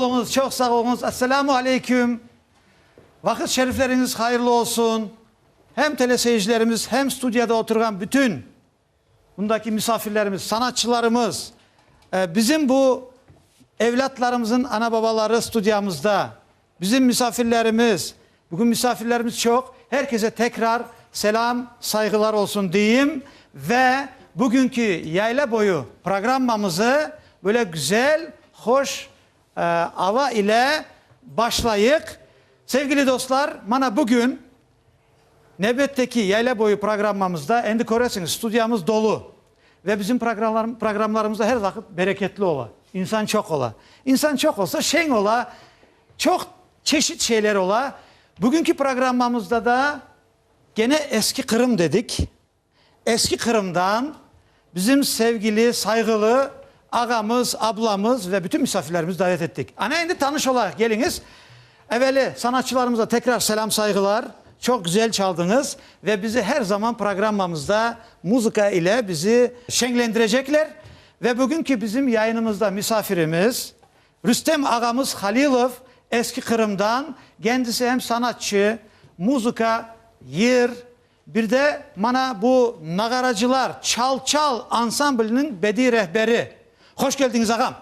oluñız, çoq sağ oluñız. Esselamu aleyküm. Vaqıt şerifleriñiz hayırlı olsun. Hem teleseyircilerimiz, hem studiyada oturğan bütün bundaki misafirlerimiz, sanatçılarımız, bizim bu evlâtlarımızın ana-babaları studiyamızda, bizim misafirlerimiz, bugün misafirlerimiz çoq, her kese tekrar selâm, sayğılar olsun deyim ve bugünki Yayla boyu programmamızı böyle güzel, hoş ava ile başlayıq. Sevgili dostlar, mana bugün Nevbetteki Yayla boyu programmamızda, endi köresiñiz, studiyamız dolu ve bizim programlarımız da her vaqıt bereketli ola, insan çoq ola. İnsan çoq olsa, şeñ ola, çoq çeşit şeyler ola. Bugünki programmamızda da gene Eski Qırım dedik. Eski Qırımdan bizim sevgili, sayğılı ağamız, ablamız ve bütün misafirlerimizi davet ettik. Ana endi tanış olayıq, keliñiz. Eveli sanatçılarımıza tekrar selâm-sayğılar, çoq güzel çaldıñız ve bizi her zaman programmamızda muzıka ile bizi şeñlendirecekler. Ve bugünki bizim yayınımızda misafirimiz, Rüstem ağamız Halilov, Eski Qırımdan, kendisi hem sanatçı, muzıka, yır, Bir de mana bu Nağaracılar Çal-çal ansambliniñ bediy rehberi. Hoş keldiñiz, ağam!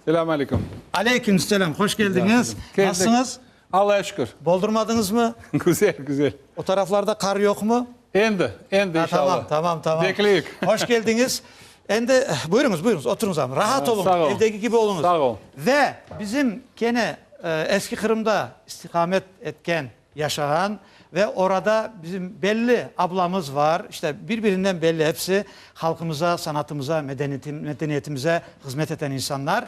Selâm aleyküm! Aleyküm selâm! Hoş keldiñiz! Nasılsıñız? Allağa şükür! Boldurmadıñızmı? Güzel, güzel! O taraflarda qar yoqmı? Endi, endi inşallah. Tamam, tamam, tamam. Bekleyik. Hoş keldiñiz! Endi buyurıñız, buyurıñız, oturıñız ağam. Rahat oluñ, Sağ ol. evdeki kibi oluñız. Sağ ol. Ve bizim kene Eski Qırımda istiqamet etken yaşağan ve orada bizim belli ablamız var, işte bir-birinden belli hepsi halqımıza, sanatımıza, medeniyetimize hızmet eten insanlar.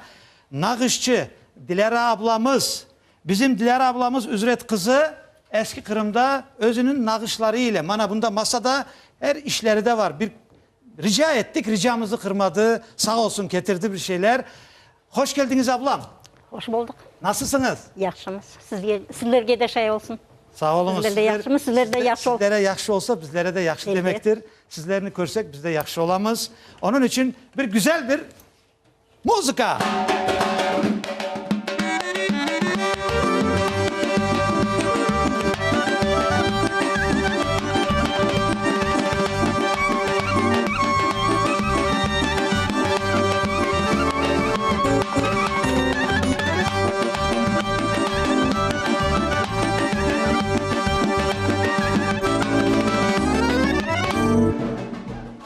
Nağışçı Dilâra ablamız, bizim Dilâra ablamız Üzret qızı Eski Qırımda özüniñ nağışları ile, mana bunda masada er işleri de var, bir rica ettik, ricamızı qırmadı, sağ olsun ketirdi bir şeyler. Hoş keldiñiz ablam. Hoş buldıq. Nasılsıñız? Yahşımız. Sizge, sizlerge de şay olsun. Sağ oluñız. Bizler de yahşımız, sizler de yahşı ol. Sizlere yahşı olsa, bizlere de yahşı Elbet. demektir. Sizlerni körsek, biz de yahşı olamız. Onıñ içün bir güzel bir muzıka.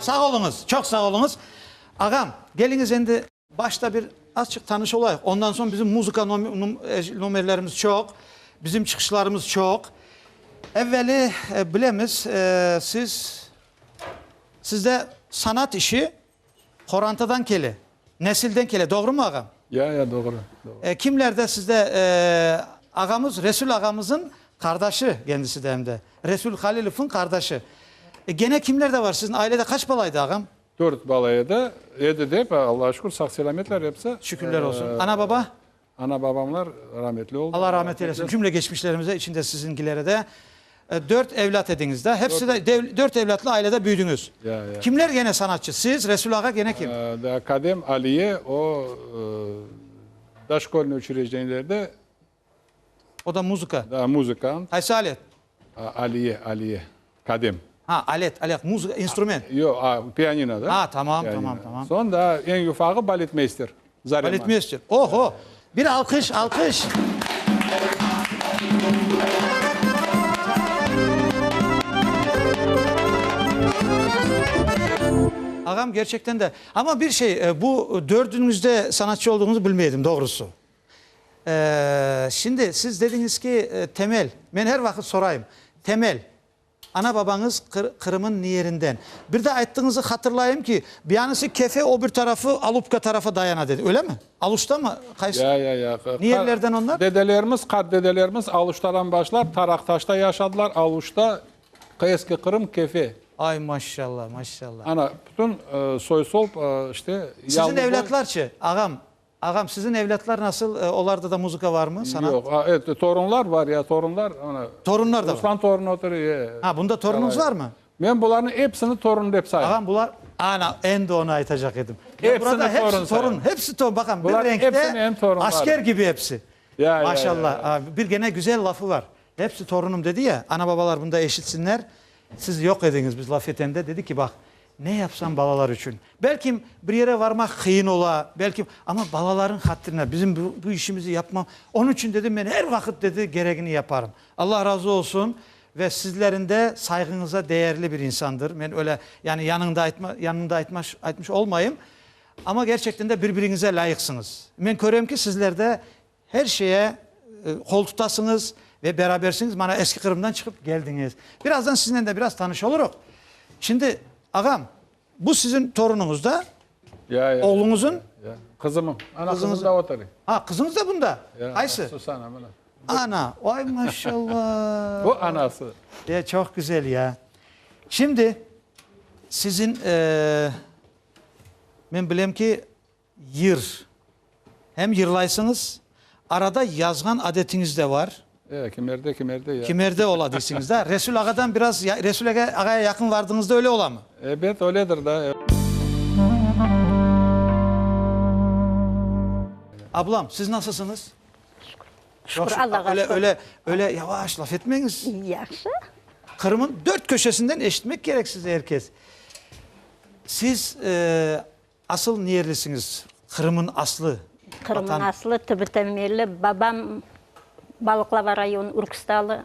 Sağ oluñız, çoq sağ oluñız. Ağam, keliñiz endi başta bir azçıq tanış olayıq. Ondan soñ bizim muzıka nomerlerimiz çoq, bizim çıqışlarımız çoq. Evveli bilemiz, siz, sizde sanat işi Qorantadan kele, nesilden kele, doğrumı, ağam? Ya, ya, doğru, doğru. Kimlerde sizde ağamız, Resul ağamızın qardaşı kendisi de em de, Resul Halilov'ın qardaşı. Gene kimlerde var, sizin ailede qaç bala edi, ağam? Dört bala edi, edi dep, Allağa şükür, sağ-selâmetler hepsi. Şükürler olsun. Ana-baba? Ana-babamlar rametli oldı. Allah rahmet eylesin cümle geçmişlerimize, içinde siziñkilere de. Dört evlât ediñiz da, hepsi de dört evlâtlı ailede büyüdüñiz. Ya, ya. Kimler gene sanatçı? Siz, Resul ağa, gene kim? Da Kadem, Aliye, o, doşkolnıy uçrejdeniyelerde. O da muzıka. Da, muzıkant. Qaysı alet? Aliye, Aliye, Kadem. Ha, alet, alet, muzıka, instrument. Yoq, a, pianino da. Ha, tamam, tamam, tamam. Soñ da eñ ufağı baletmeyster, Zarema. Baletmeyster, oho! Bir alqış, alqış! Ağam, gerçekten de, amma bir şey, bu dördüñiz de sanatçı olduğuñızı bilmey edim, doğrusı. Şimdi siz dediñiz ki, temel, men her vaqıt sorayım, temel, ana-babañız Qırım'ın niyerinden? Bir de ayttıñızı hatırlayım ki, bir yanısı Kefe, o bir tarafı Alupka tarafa dayana dedi, öyle mi? Aluşta mı? Qaysı? Ya, ya, ya. Niyerlerden onlar? Dedelerimiz, qart dedelerimiz Aluştadan başlap, Taraqtaşta yaşadılar, Aluşta, Eski Qırım, Kefe. Ay, maşallah, maşallah. Ana, bütün soy-sop, işte, Siziñ evlâtlarçı, ağam, Ağam, siziñ evlâtlar nasıl, olarda da muzıka varmı, sanat? Yoq, evet, torunlar var ya, torunlar, ana. Torunlar da var. Ruslan torun otura, e. Ha, bunda torunuñız varmı? Men bularnıñ episini torun dep sayam. Ağam, bular, ana, endi onı aytacaq edim. Hepsini Burada hepsi torun torun, sayam. hepsi torun. Bakın bir Bular renkte hepsi menim torunlarım. asker gibi hepsi. Ya, ya, Maşallah. ya, Aa, Bir gene güzel lafı var. Hepsi torunum dedi ya. Ana babalar bunu da eşitsinler. Siz yok ediniz biz laf etende. Dedi ki bak ne yapsam balalar için. Belki bir yere varmak kıyın ola. Belki ama balaların hatırına bizim bu, bu işimizi yapmam. Onun için dedim ben her vakit dedi gereğini yaparım. Allah razı olsun ve sizlerin de saygınıza değerli bir insandır. Ben öyle yani yanında aytma, yanında aytmış, aytmış olmayayım. Ama gerçekten de birbirinize layıksınız. Ben görüyorum ki sizler de her şeye e, kol tutasınız ve berabersiniz. Bana eski Kırım'dan çıkıp geldiniz. Birazdan sizinle de biraz tanış oluruz. Şimdi ağam bu sizin torununuz da Ya, ya. oğlunuzun Ya. Kızımın. Ana Kızınızın. kızım da oturuyor. ha kızınız da bunda. Ya, Kaysı? Susana mına. Ana. Ay maşallah. Bu anası. Ya çok güzel ya. Şimdi sizin eee ben bilem ki yır. Hem yırlaysınız. Arada yazgan adetiniz de var. Ya, kimerde kimerde ya. Kimerde ola deysiniz de. Resul Aga'dan biraz ya- Resul Aga, Aga'ya yakın vardığınızda öyle ola mı? Evet öyledir da. Ablam siz nasılsınız? Şükür Çok Allah'a öyle, şükür. öyle öyle yavaş laf etmeyiniz. Yaxşı. Kırım'ın dört köşesinden eşitmek gerek size herkes. Siz e, asıl niyerlisiniz? Kırım'ın aslı. Kırım'ın Vatan- aslı tübü-temelli. Babam Balıqlava rayonu Urkstalı.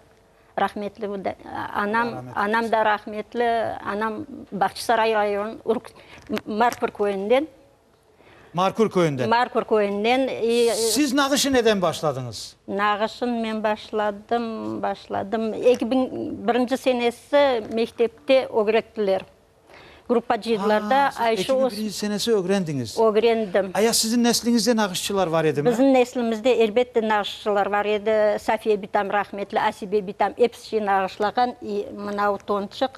Rahmetli bu da. Anam, rahmet anam da rahmetli. Anam Bağçasaray rayonu Urk, Markur köyünden. Markur köyünden. Markur köyünden. E, Siz nağışı neden başladınız? Nağışın men başladım, başladım. 2001 senesi mektepte öğrettiler. Gruppa cıydılar siz Ayşe 2001 senesi öğrendiniz. öğrendim. Aya sizin neslinizde nağışçılar var idi mi? Bizim neslimizde elbette nağışçılar var edi. Safiye bitam rahmetli, Asibe bitam hepsi şey nağışlağan. İ, Mınau tonçıq.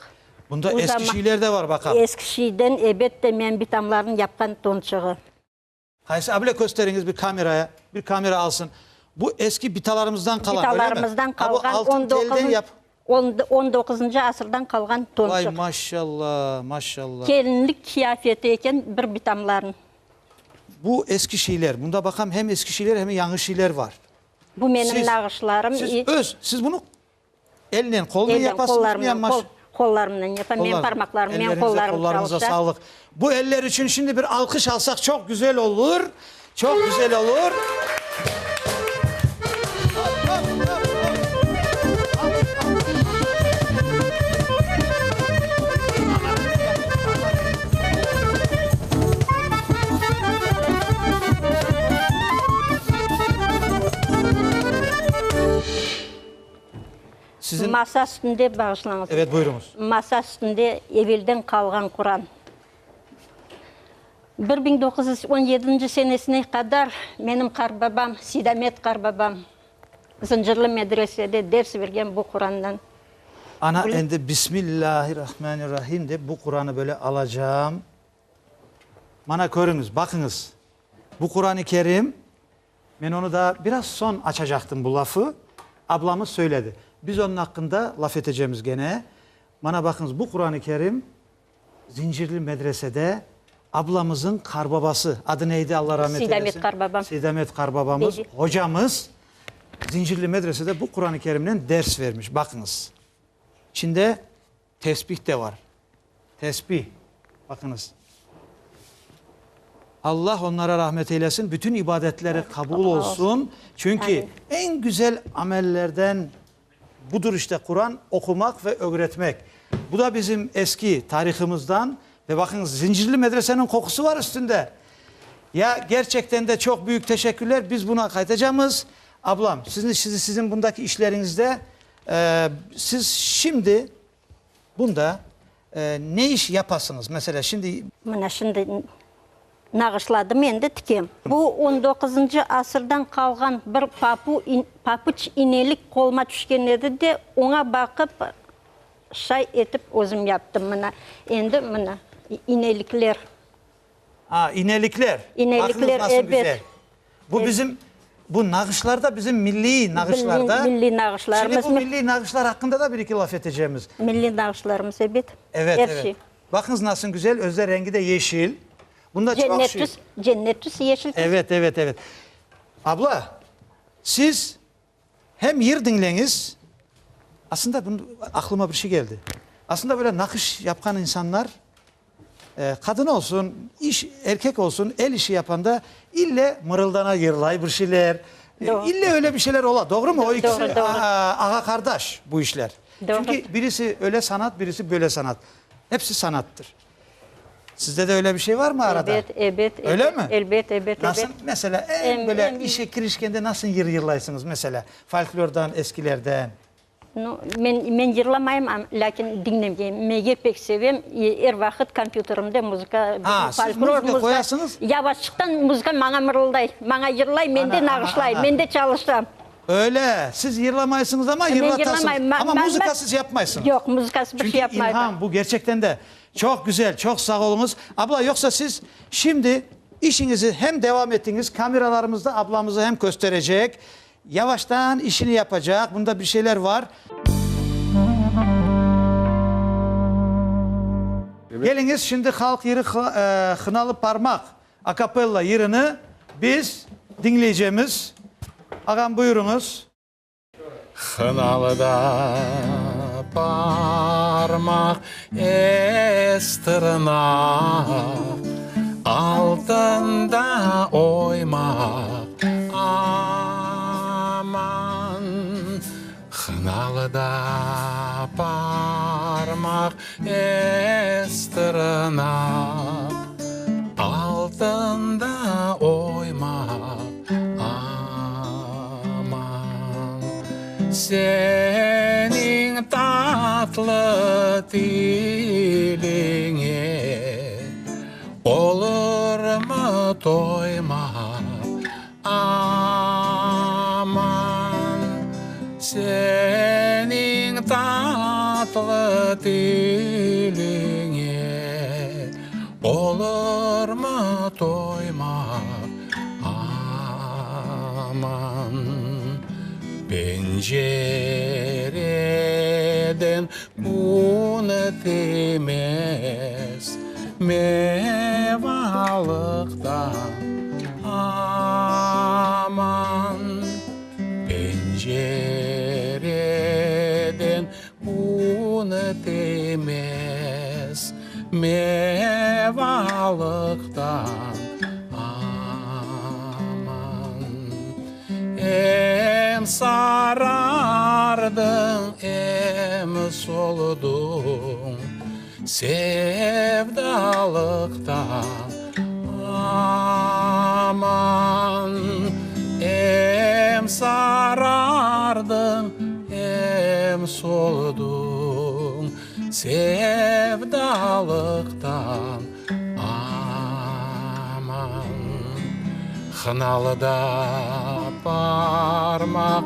Bunda O eski zaman- şeyler de var bakalım. Eski şeyden elbette men bitamların yapqan tonçığı. Kayısı abile gösteriniz bir kameraya. Bir kamera alsın. Bu eski bitalarımızdan kalan öyle mi? Bitalarımızdan Ha, bu qalğan altın telden 19. yap. 19. asırdan qalğan Vay tonçıq. maşallah maşallah. Kelinlik kıyafeti eken bir bitamların. Bu eski şeyler. Bunda bakalım hem eski şeyler hem yañı şeyler var. Bu benim Siz- nağışlarım. Siz İ- öz, siz bunu elle, kolla elden, yapasınız mı kollarımla, yanmaş? kol, kollarımla yapam. Benim Kollar- parmaklarım, benim Ellerinize, kollarım kollarınıza çalışa. sağlık. Bu eller için şimdi bir alkış alsak çok güzel olur. Çok güzel olur. Hop, hop, hop, hop. Alkış, alkış. Sizin Masa üstünde bağışlañız. evet buyurunuz. Masa üstünde evelden qalğan Quran. 1917 senesine qadar menim qarbabam, Seydamet qarbabam, Zıncırlı medresede ders bergen bu Qurandan. Ana endi Bismillahirrahmanirrahim dep bu Quranı böyle alacağım. Mana körüñiz, bakıñız. Bu Quran-ı Kerim, men onı da biraz son açacaktım bu lafı. Ablamız söyledi. Biz onun hakkında laf edeceğimiz gene. Mana bakınız bu Quran-ı Kerim Zincirli Medrese'de ablamızın karbabası. Adı neydi Allah rahmet Seydamet eylesin. karbabam. Seydamet karbabamız, Dedi. hocamız Zincirli Medrese'de bu Kur'an-ı Kerim'den ders vermiş. Bakınız. İçinde tesbih de var. Tesbih. Bakınız. Allah onlara rahmet eylesin. Bütün ibadetleri kabul olsun. Çünkü Amin. en güzel amellerden budur işte Kur'an okumak ve öğretmek. Bu da bizim eski tarihimizden ve bakın Zincirli Medrese'nin kokusu var üstünde. Ya gerçekten de çok büyük teşekkürler. Biz buna kayıtacağız. Ablam sizin sizin, sizin bundaki işlerinizde e, siz şimdi bunda e, ne iş yapasınız? Mesela şimdi Mına şimdi nağışladım endi tikem. Bu 19. asırdan qalğan bir papu, in, papuç inelik qolıma tüşken edi de oña baqıp şay etip özüm yaptım mına. Endi mına inelikler. Ha, inelikler. İnelikler, Bakınız nasıl evet. güzel. Bu bizim bu nağışlarda bizim milli nağışlarda. Milli, milli nağışlarımız. Şimdi bu milli nağışlar hakkında da bir iki laf edeceğimiz. Milli nağışlarımız evet. Evet Her evet. şey. Bakınız nasıl güzel. Özde rengi de yeşil. Bunda çoq Cennet şey. tüs, cennet tüs, yeşil tüs. Evet, evet, evet. Abla, siz hem yır diñleñiz, aslında bunu, aqlıma bir şey keldi. Aslında böyle naqış yapqan insanlar, qadın olsun, iş, erkek olsun, el işi yapanda ille mırıldana, yırlay bir şeyler, ille öyle bir şeyler ola, doğrumı? O ikisi Doğru, doğru. ağa-qardaş bu işler. Doğru. Çünki birisi öyle sanat, birisi böyle sanat. Hepsi sanattır. Sizde de öyle bir şey varmı arada? Ebet, ebet, Öyle ebet, mi? elbet, ebet, Nasıl, ebet. mesela, eñ Em, böyle em. işe kirişkende nasıl yır yırlaysıñız, mesela, folklordan, eskilerden? Nu, men, men yırlamayım, am, lâkin diñlemege pek sevem. Er vaqıt kompyuterimde muzıka, Ha, siz folklor muzıka qoyasıñız? Yavaşçıqtan muzıka maña mırılday, maña yırlay, men de Ana, ana, nağışlay, ana. men de çalışam. Öyle, siz yırlamaysıñız amma Men yırlatasıñız. yırlamayım. Amma muzıkasız yapmaysıñız. Yoq, muzıkasız bir Çünki şey yapmayım. ilham bu gerçekten de çoq güzel, çoq sağ oluñız. Abla, yoqsa siz şimdi işiñizi hem devam ettiñiz, kameralarımızda ablamızı hem kösterecek, yavaştan işini yapacaq, bunda bir şeyler var. Keliñiz, şimdi halq yırı Hınalı parmaq akapella yırını biz diñleycemiz. Ağam, buyurıñız. Hınalı da parmaq estirnaq, Altında oymaq, aman. Hınalı da parmaq estirnaq, Altında oymaq, aman. Seniñ tatlı tiliñe Olurmı toymaq, Aman, seniñ tatlı tiliñe Olurmı toymaq, aman. Pencereden kün tiymez, Mevalıqtan aman. Pencereden kün tiymez, Mevalıqtan aman. Em sarardıñ, em solduñ, Sevdalıqtan aman. Em sarardıñ, em solduñ, Sevdalıqtan aman. Hınalıda parmaq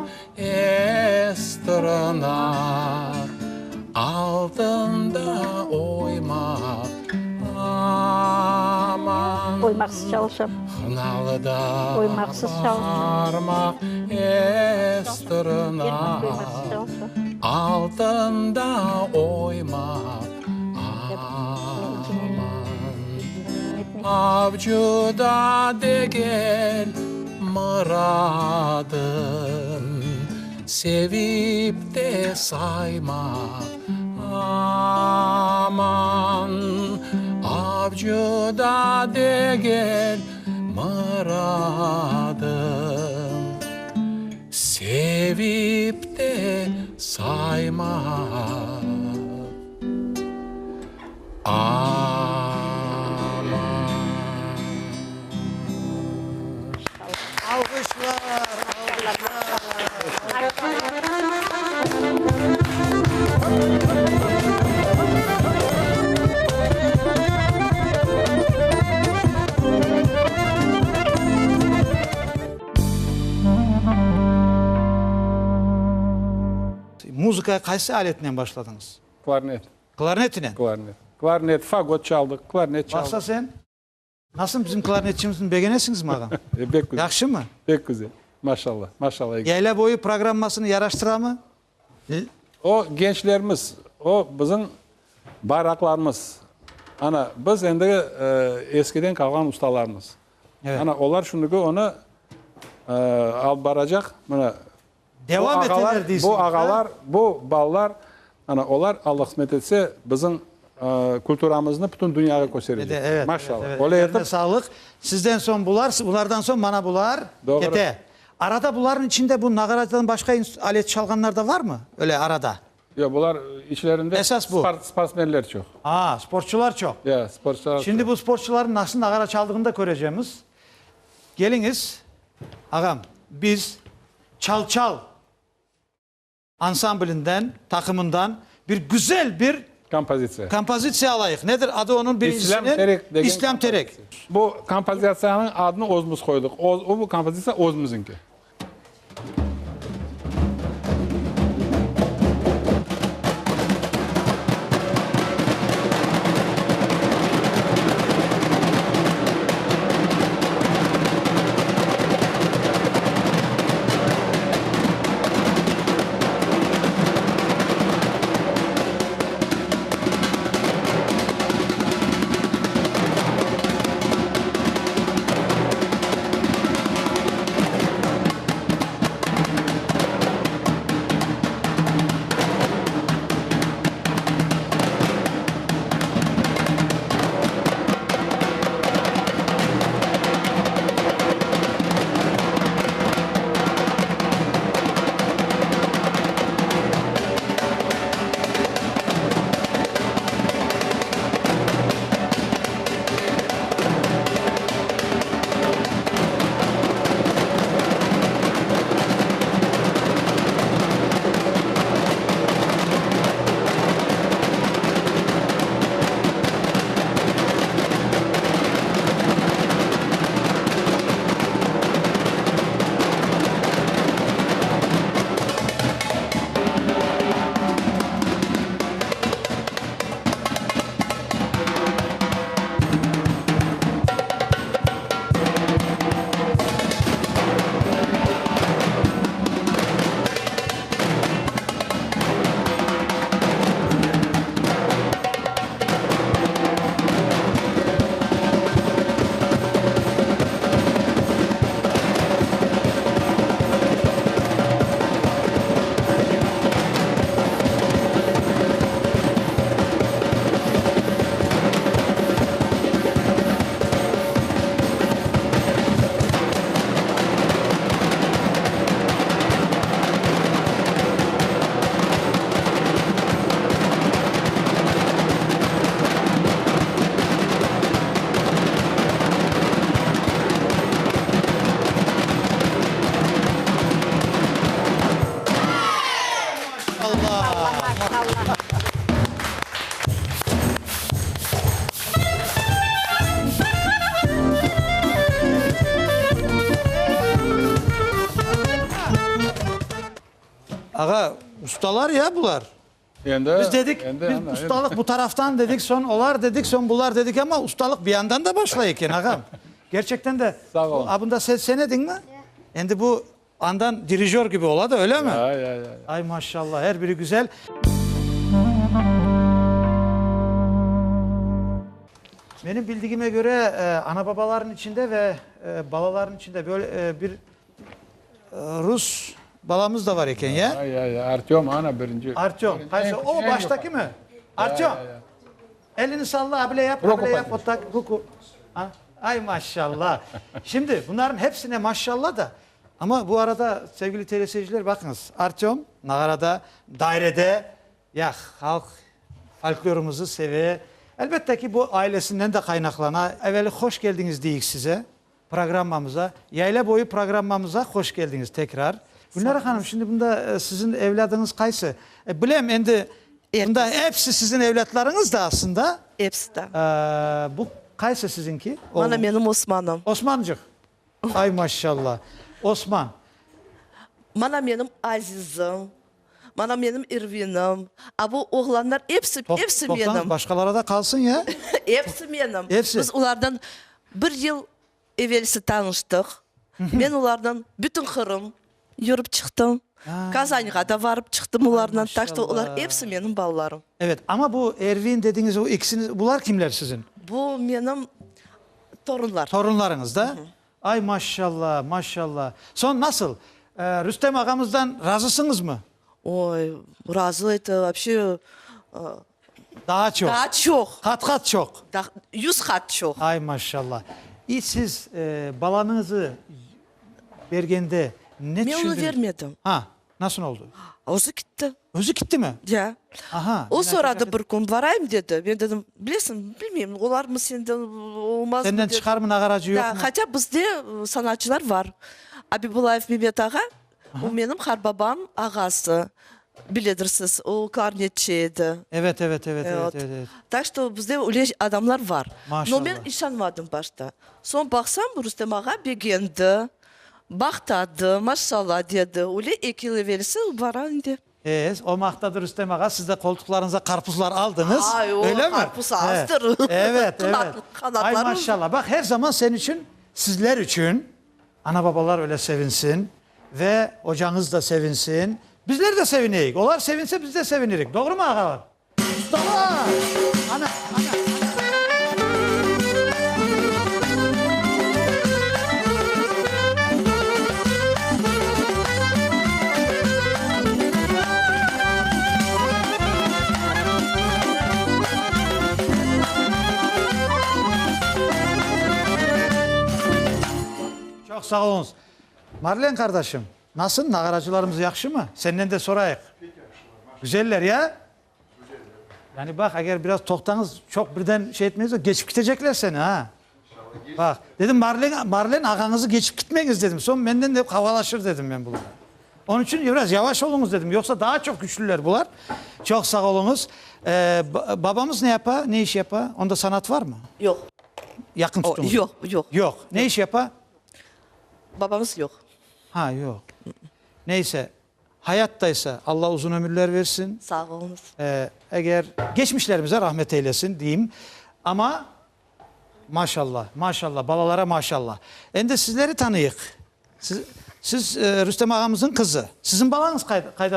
estirnaq, Altında oymaq, aman. Oymaqsız çalışam. Hınalıda Oymaqsız çalışam. parmaq estirnaq, Altında oymaq, aman. Avcıda degil mıradım, Sevip de saymaq, aman. Avcıda degil mıradım, Sevip de saymaq, aman. Alğışlar, alğışlar. Muzıkaya qaysı aletnen başladıñız? Klarnet. Klarnetinen? Klarnet. Klarnet, fagot çaldıq, klarnet çaldıq. Baqsa sen, nasıl bizim klarnetçimizni begenesiñizmi, ağam? Pek güzel. Yahşımı? Pek güzel. Maşallah, maşallah. Yayla boyu programmasını yaraştıramı? O gençlerimiz, o bizim bayraqlarımız. Ana, biz endi eskiden qalğan ustalarmız. Ana, olar şimdiki onı alıp baracaq. Mına, Devam eteler deysiñiz, bu ağalar, bu ballar, ana, olar, Alla qısmet etse, bizim kulturamıznı bütün dünyağa kösterecek. Evet, Maşallah. evet, Öyle ellerine etip. sağlıq. Sizden soñ bular, bulardan soñ mana bular Doğru. kete. Arada bularnıñ içinde bu nağaradan başqa alet çalğanlar da varmı? Öyle arada. Yoq, bular içlerinde Esas bu. sportsmenler çoq. A, sportçular çoq. Ya, sportçular çoq. Şimdi bu sportçularnıñ nasıl nağara çaldığını da körecemiz. Keliñiz, ağam, biz Çal-çal ansamblinden, taqımından bir güzel bir Kompozitsiya. kompozitsiya alayıq. Nedir adı onıñ İslâm birincisiniñ? Terek degen İslâm Terek. Bu kompozitsiyanıñ adını özümiz qoydıq. O, bu kompozitsiya özümiziñki. Ağa, ustalar ya bular. Endi, Biz dedik, endi, biz ana, ustalıq bu taraftan dedik, soñ olar dedik, soñ bular dedik, amma ustalıq bir yandan da başlay eken, ağam. Gerçekten de. Sağ ol. A, bunda sen, sen ediñmi? Endi bu andan dirijör kibi ola da, öyle mi? Ya, ya, ya. Ay, maşallah, er biri güzel. Menim bildigime köre, ana-babalarnıñ içinde ve balalarnıñ içinde böyle bir Rus balamız da var eken, ya? Ya, ya, ya. Artyom, ana, birinci. Artyom. Qaysı? O, baştaki mi? Artyom, elini salla, abile yap, abile yap, ot tak, ruku. Ay, maşallah. Şimdi, bunların hepsine maşallah da, amma bu arada, sevgili teleseyirciler, baqıñız, Artyom nağarada, dairede, ya, halq folklorımızı seve. Elbette ki, bu ailesinden de qaynaqlana. Eveli hoş keldiñiz deyik size. Programmamıza, Yayla boyu programmamıza hoş keldiñiz tekrar. Gülnara hanım, şimdi bunda siziñ evlâdıñız qaysı? Bilem, endi bunda episi siziñ evlâtlarıñız da aslında. Episi de. Bu qaysı siziñki? Mana menim Osmanım. Osmancıq. Ay, maşallah. Osman. Mana menim azizim. Mana menim İrvinim. A bu oğlanlar episi, episi menim. Toqtañız, başqalara da qalsın ya. Episi menim. Episi. Biz olardan bir yıl evelsi tanıştıq. Men olardan bütün Qırım yürip çıqtım. Kazanğa da varıp çıqtım olarnen, tak şto olar episi menim balalarım. Evet, amma bu Ervin dediñiz, o ekisini, bular kimler siziñ? Bu menim torunlar. Torunlarıñız da? Ay, maşşalla, maşşalla. Soñ nasıl, Rüstem ağamızdan razısıñızmı? Oy, razı, eto vobşe. Daa çoq. Daa çoq. Qat-qat çoq. 100 qat çoq. Ay, maşşalla. İ siz balanıñızı bergende ne tüşündiñiz? Men onı vermedim. Ha, nasıl oldı? Özü kitti. Özü kittimi? Ya. Aha. O soradı bir kün, barayım dedi. Men dedim, bilesiñ, bilmeyim, olarmı senden, olmazmı. Senden çıqarmı nağaracı, yoqmı? Da, hatâ bizde sanatçılar var. Abibullayev Memet ağa, o menim qarbabam ağası, biledirsiz, o klarnetçi edi. Evet, evet, evet, evet, evet. Tak şto bizde öyle adamlar var. Maşallah. No men işanmadım başta. Soñ baqsam, Rustem ağa begendi, maqtadı, maşallah dedi. Öyle eki yıl evelsi bara indi. E, o maqtadı Rustem ağa, siz de qoltuqlarıñıza qarpuzlar aldıñız, Ay, o öyle mi? qarpuz azdır. Evet, evet. Qanatları Ay, maşallah. Baq, her zaman sen içün, sizler içün Ana-babalar öyle sevinsin ve ocañız da sevinsin. Bizler de sevineyik. Olar sevinse, biz de sevinirik. Doğrumı, ağalar? Ustalar! Ana, ana, ana. Çoq sağ oluñız. Marlen qardaşım, nasıl, nağaracılarımız yahşımı? Senden de sorayıq. Pek yahşılar, maşallah. Güzeller, ya? Güzeller. Yani baq, eger biraz toqtañız, çoq birden şey etmeñiz, geçip kitecekler seni, ha? İnşallah, Baq, dedim, Marlen, Marlen ağañızı geçip kitmeñiz, dedim, soñ menden de qavğalaşır, dedim men bular. Onıñ içün biraz yavaş oluñız, dedim, yoqsa daa çoq güçlüler bular. Çoq sağ oluñız. Babamız ne yapa, ne iş yapa? Onda sanat varmı? Yoq. Yaqın tutuñız. Yoq, yoq. Yoq. Ne iş yapa? Babamız yoq. Ha, yoq. Neyse, hayattaysa Alla uzun ömürler versin. Sağ oluñız. Eger geçmişlerimize rahmet eylesin deyim. Amma maşallah, maşallah, balalara maşallah. Endi sizleri tanıyıq. Siz, siz Rüstem ağamızın qızı. Siziñ balañız qayda, qayda?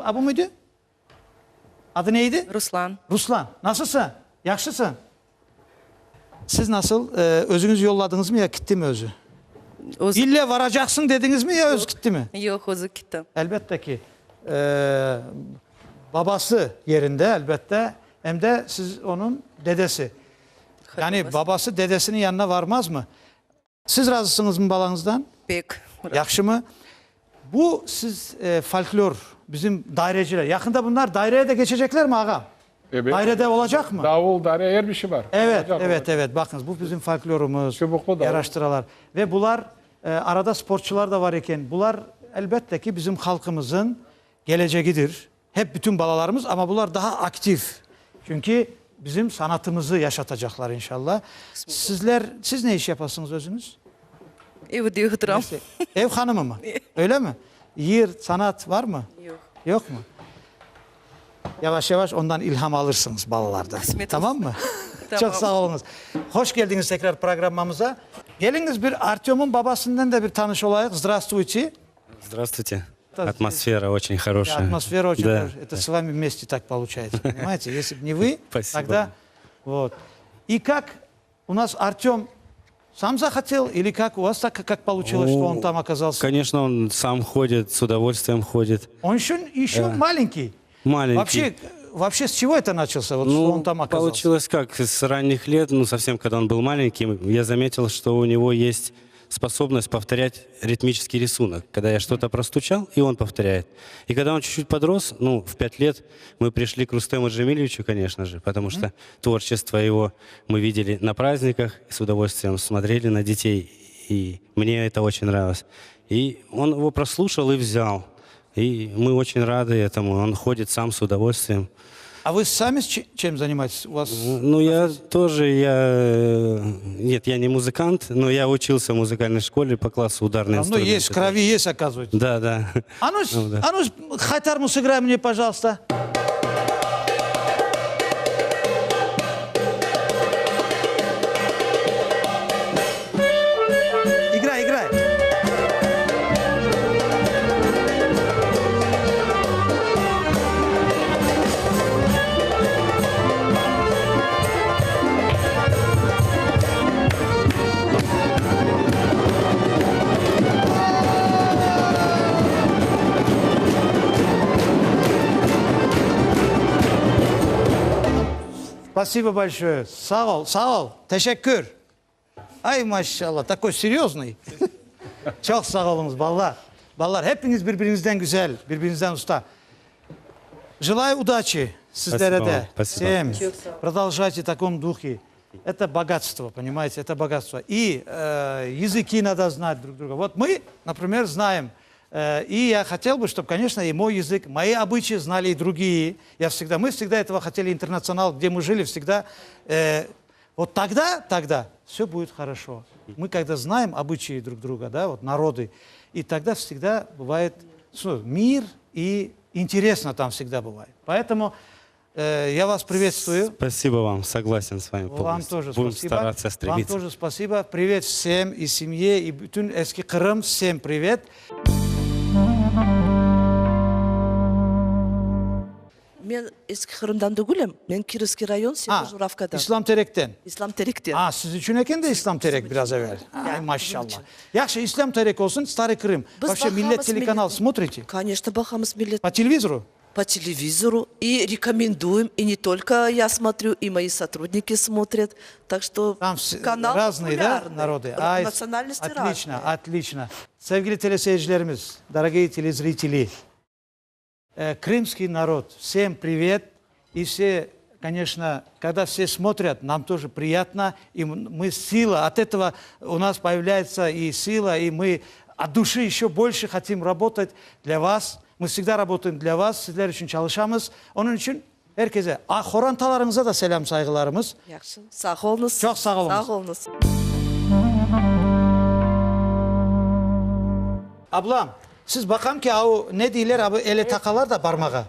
A, bu mıydı? Adı ne edi? Ruslan. Ruslan. Nasılsıñ? Yahşısıñ? Siz nasıl, özüñiz yolladıñızmı ya kittimi özü? Özü. İlle varacaqsıñ dediñizmi ya özü kittimi? Yoq, özü kitti. Elbette ki, babası yerinde, elbette, em de siz onıñ dedesi. Yani babası dedesiniñ yanına varmazmı? Siz razısıñızmı balañızdan? Pek. Yahşımı? Bu siz folklor, bizim daireciler. Yaqında bunlar daireye de keçeceklermi, ağam? Ebet. Dairede olacaqmı? Davul, daire, er bir şey bar. Evet, Olacaq, evet, olacaq. evet. Baqıñız, bu bizim folklorımız. Çubuqlı davul. Yaraştıralar. Ve bular, arada sportçular da var eken. Bular, elbette ki, bizim halqımızın gelecegidir. Hep bütün balalarımız, amma bular daha aktiv. Çünki bizim sanatımızı yaşatacaqlar inşallah. Sizler, siz ne iş yapasıñız özüñiz? Evde oturam. Ev hanımımı? Öyle mi? Yır, sanat varmı? Yoq. Yoqmı? Yavaş-yavaş ondan ilham alırsıñız balalardan. Qısmet olsa. Tamam mı? Tamam. Çoq sağ oluñız. Hoş keldiñiz tekrar programmamıza. Keliñiz bir Artöm'ün babasınnen de bir tanış olayıq. Zdravstvuyte. Здравствуйте. Атмосфера очень хорошая. Атмосфера очень Да. хорошая. Это с вами вместе так получается, понимаете? Если бы не вы, Спасибо. тогда вот. И как у нас Артем сам захотел или как у вас так как получилось, что он Ну, там оказался? Конечно, он сам ходит, с удовольствием ходит. Он еще, еще маленький. Маленький. Вообще, вообще с чего это начался, вот, что Ну, он там оказался? получилось как, с ранних лет, ну, совсем когда он был маленьким, я заметил, что у него есть способность повторять ритмический рисунок. Когда я что-то простучал, и он повторяет. И когда он чуть-чуть подрос, ну, в 5 лет, мы пришли к Рустему Джемилевичу, конечно же, потому что творчество его мы видели на праздниках, с удовольствием смотрели на детей, и мне это очень нравилось. И он его прослушал и взял. И мы очень рады этому. Он ходит сам с удовольствием. А вы сами с че- чем занимаетесь? У вас Ну, я тоже, я... э, Нет, я не музыкант, но я учился в музыкальной школе по классу ударные ну, инструменты. есть, в крови есть, оказывается. Да, да. А ну, с- Ну, да. а ну, с- хайтарму сыграй мне, пожалуйста. Играй, играй. Spasibo bolşoye. Sağ ol, sağ ol. Teşekkür. Ay, maşallah, takoy seryoznoy. Çoq sağ oluñız, balalar. Balalar, hepiniz bir-biriñizden güzel, bir-biriñizden usta. Jelayu udaçi sizlere de, Spasibo. Всем. Продолжайте в таком духе. Это богатство, понимаете, это богатство. И языки надо знать друг друга. Вот мы, например, знаем. И я хотел бы, чтобы, конечно, и мой язык, мои обычаи знали и другие. Я всегда, мы всегда этого хотели, интернационал, где мы жили, всегда. Вот тогда, тогда все будет хорошо. Мы когда знаем обычаи друг друга, да, вот народы, и тогда всегда бывает мир и интересно там всегда бывает. Поэтому э, я вас приветствую. Спасибо вам, согласен с вами Вам полностью. тоже Будем спасибо. стараться Вам стремиться. тоже спасибо. Привет всем и семье, и bütün Eski Qırım. Всем привет. Men Eski Qırımdan degülim, men Kirovskiy rayon, Ha, Semijuravkadan. İslam Terekten. İslam Terekten. A, siz içün eken de İslam Terek biraz evel. Ay, maşallah. Yahşı, İslam Terek olsun, Starый Крым. Biz Вообще, Millet baqamız telekanal Millet- смотрите? Конечно, baqamız Millet. По телевизору? По телевизору и рекомендуем. И не только я смотрю, и мои сотрудники смотрят. Так что Там вс- канал разные, да, популярный. народы? Р- Ay, Национальности отлично, разные. отлично. Sevgili teleseyircilerimiz, дорогие телезрители, э, крымский народ, всем привет. И все, конечно, когда все смотрят, нам тоже приятно. И м- мы сила, от этого у нас появляется и сила, и мы от души еще больше хотим работать для вас. Мы всегда работаем для вас, sizler içün çalışamız. Onıñ içün herkese, a, qorantalarıñıza da selâm sayğılarımız. Yahşı. Sağ oluñız. Çoq sağ oluñız. Sağ oluñız. Ablam, siz baqam ki, au ne deyler, abu ele taqalar da barmağa.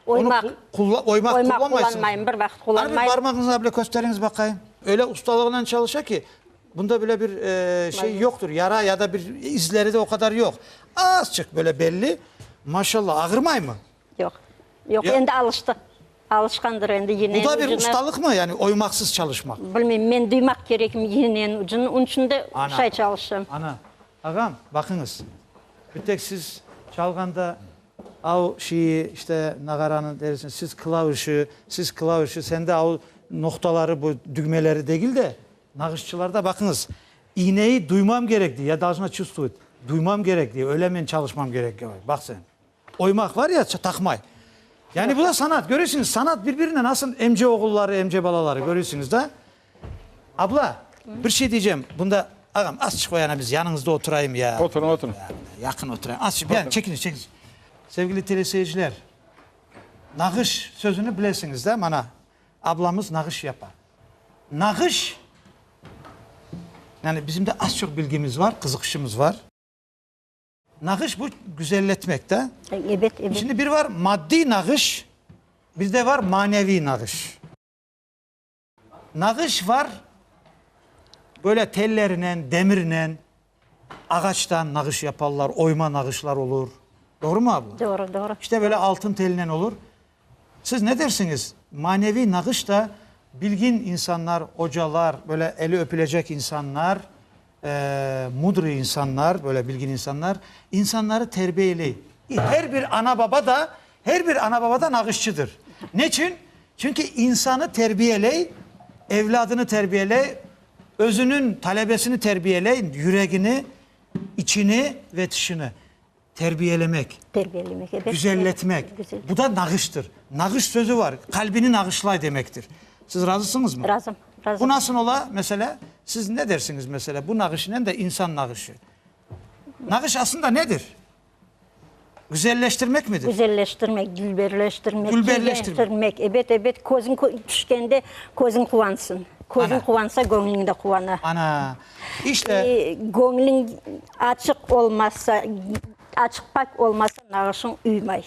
Onı Oymaq. qulla, oymaq Oymaq qullanmaysıñız. qullanmayım, bir vaqıt Ana bir qullanmayım. barmağıñıznı bile kösteriñiz baqayım. Öyle ustalığınen çalışa ki, bunda bile bir şey yoqtır, yara ya da bir izleri de o qadar yoq. Azçıq böyle belli. Maşallah, ağırmaymı? Yoq. Yoq, endi alıştı. Alışqandır endi yineniñ Bu da bir ucuna. ustalıqmı, yani oymaqsız çalışmaq? Bilmeyim, men duymaq kerekim yineniñ ucunı, onıñ içün de şay çalışam. Ana, ağam, baqıñız, bir tek siz çalğanda av şeyi, işte, nağaranı dersiñ, siz klavişi, siz klavişi, sende av noqtaları, bu dügmeleri degil de, nağışçılarda baqıñız, iğneyi duymam kerek dey, ya dolžna çuvstvovать, duymam kerek dey, öyle men çalışmam kerek, baq sen. Oymaq var ya, taqmay. Yani bu da sanat, köresiñiz, sanat bir-birine nasıl emce oğulları, emce balaları, köresiñiz da. Abla, bir şey deycem, bunda, ağam, azçıq o yana biz yanıñızda oturayım ya. Oturıñ, oturıñ. Yaqın oturayım, azçıq, yani çekiniz, çekiniz. Sevgili teleseyirciler, nağış sözüni bilesiñiz da, mana, ablamız nağış yapa. Nağış, yani bizim de az-çoq bilgimiz var, qızıqışımız var. Nağış bu güzelletmek da. Ebet, ebet. Şimdi bir var maddiy nağış, bir de var maneviy nağış. Nağış var böyle tellerinen, demirnen, ağaçtan nağış yaparlar, oyma nağışlar olur. Doğru mu abla? Doğru, doğru. İşte böyle altın telinen olur. Siz ne dersiñiz, maneviy nağış da bilgin insanlar, ocalar, böyle eli öpülecek insanlar, mudrıy insanlar, böyle bilgin insanlar, insanları terbiyeley. Her bir ana-baba da, her bir ana-baba da nağışçıdır. Neçün? Çünki insanı terbiyeley, evlâdını terbiyeley, özüniñ talebesini terbiyeley, yüregini, içini ve tışını. Terbiyelemek. Terbiyelemek, ebet. Güzelletmek. Bu da nağıştır. Nağış sözü var, qalbini nağışlay demektir. Siz razısıñızmı? Razım, razım. Bu nasıl ola, meselâ? Siz ne dersiñiz, meselâ, bu nağışnen de insan nağışı? Nağış aslında nedir? Güzelleştirmek midir? Güzelleştirmek, dülberleştirmek, Dülberleştirmek. Ebet, ebet, közüñ tüşkende közüñ quvansın. Közüñ quvansa, göñlüñ de quvana. Ana, işte. Göñlüñ açıq olmasa, açıq pak olmasa nağışıñ uymay.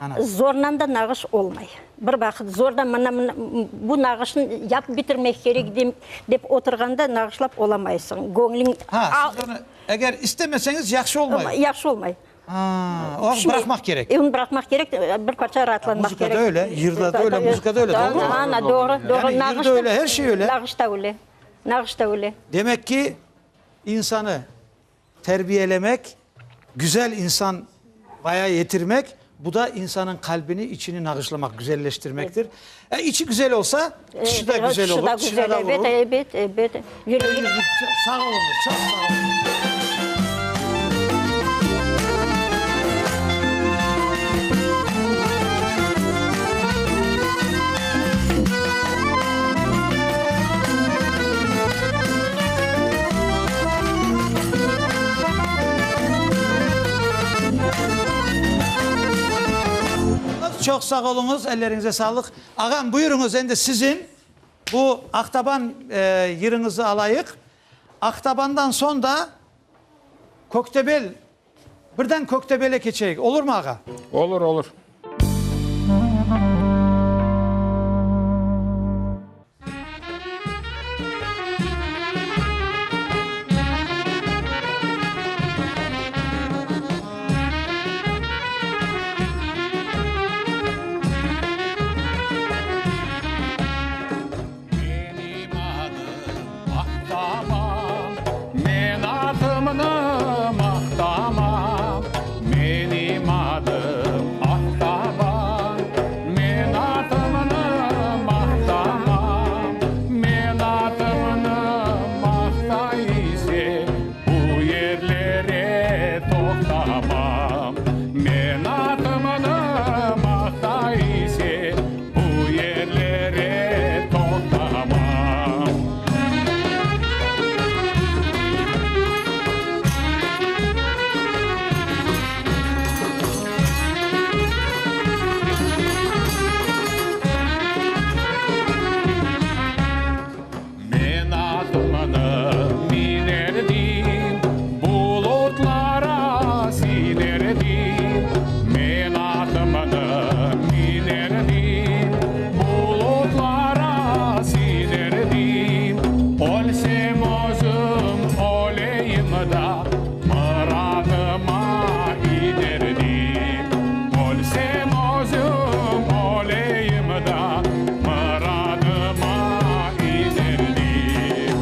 Ana. Zornan da nağış olmay. Bir vaqıt zordan mına, mına bu nağışnı yapıp bitirmek kerek dep oturğanda nağışlap olamaysıñ. Göñlüñ. Ha, siz onı eger istemeseñiz yahşı olmay. Yahşı olmay. Ha, o vaqıt bıraqmaq kerek. E, onı bıraqmaq kerek, bir parça raatlanmaq kerek. Muzıkada öyle, yırda da öyle, muzıkada öyle, doğru mu? Ana, doğru, doğru. Yani yır da öyle, her şey öyle. Nağış da öyle, nağış da öyle. Demek ki, insanı terbiyelemek, güzel insan baya yetirmek, Bu da insanıñ qalbini, içini nağışlamaq, güzelleştirmektir. E, içi güzel olsa, tışı da güzel olur, tışına da vurur. Ebet, ebet, ebet. Sağ oluñız, çoq sağ oluñız. Çoq sağ oluñız, elleriñize sağlıq. Ağam, buyurıñız, endi siziñ bu Aqtaban yırıñızı alayıq. Aqtabandan soñ da Köktebel, birden Köktebele keçeyik, olurmı, ağa? Olur, olur. Menim adım Aqtaban, men atımnı maqtamam. Menim adım Aqtaban, men atımnı maqtamam. Men atımnı maqtay ise, bu yerlere toqtamam. Men atımnı maqtay ise, Bu yerlere toqtamam. Men atımnı minerdim, bulutlara sinerdim. Men atımnı minerdim, bulutlara sinerdim. Ölsem özüm öleyim da, mıradıma inerdim. Ölsem özüm öleyim da, mıradıma inerdim.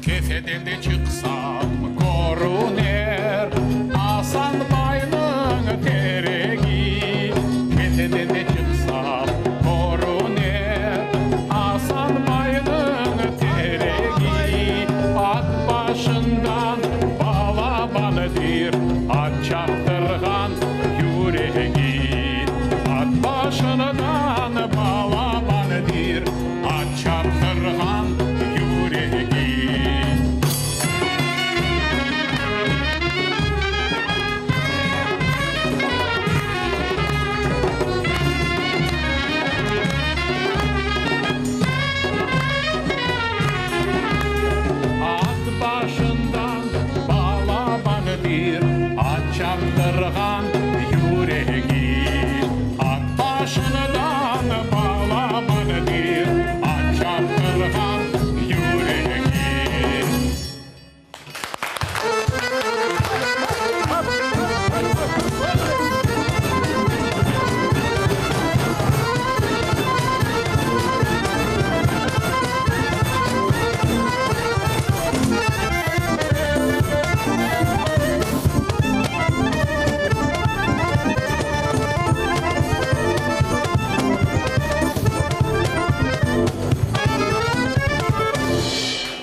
Kefeden de çıqsam körüner Asan baynıñ teregi. Kefeden de çıqsam körüner Asan baynıñ teregi. At başından balabandır At çaptırğan yüregi. At başından balabandır At çaptırğan yüregi. At başından balaban bir at çaptırğan yüregi. At başından balaban bir at çaptırğan yüregi.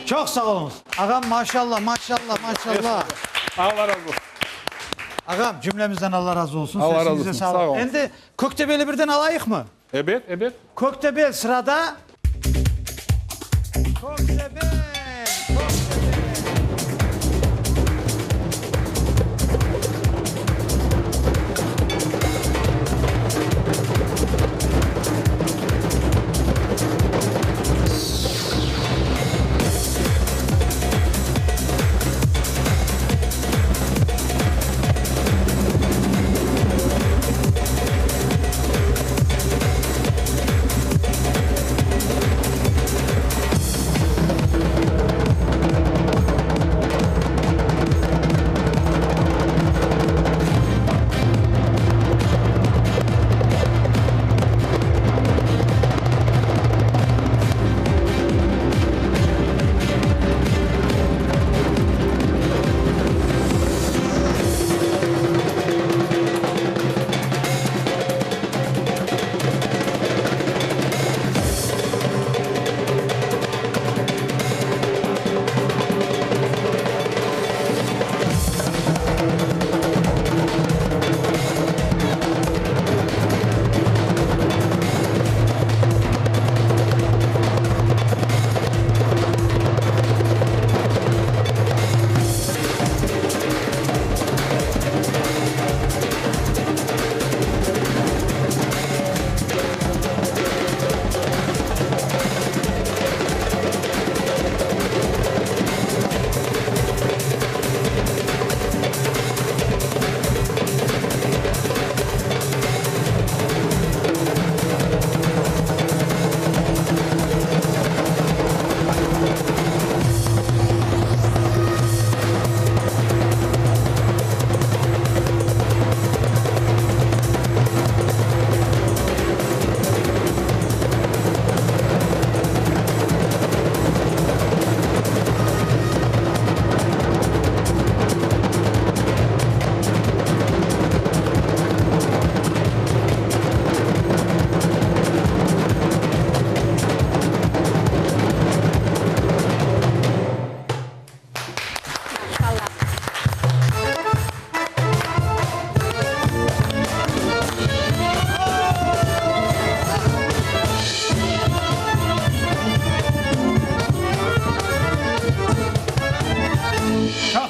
Çoq sağ oluñız. Ağam, maşalla, maşalla, maşalla. Allah razı olsun. Ağam, cümlemizden Allah razı olsun. Allah razı Sesiñize olsun. sağlıq. Sağ olun. Endi Köktebeli birden alayıqmı? Ebet, ebet. Köktebel sırada. Köktebel, Köktebel.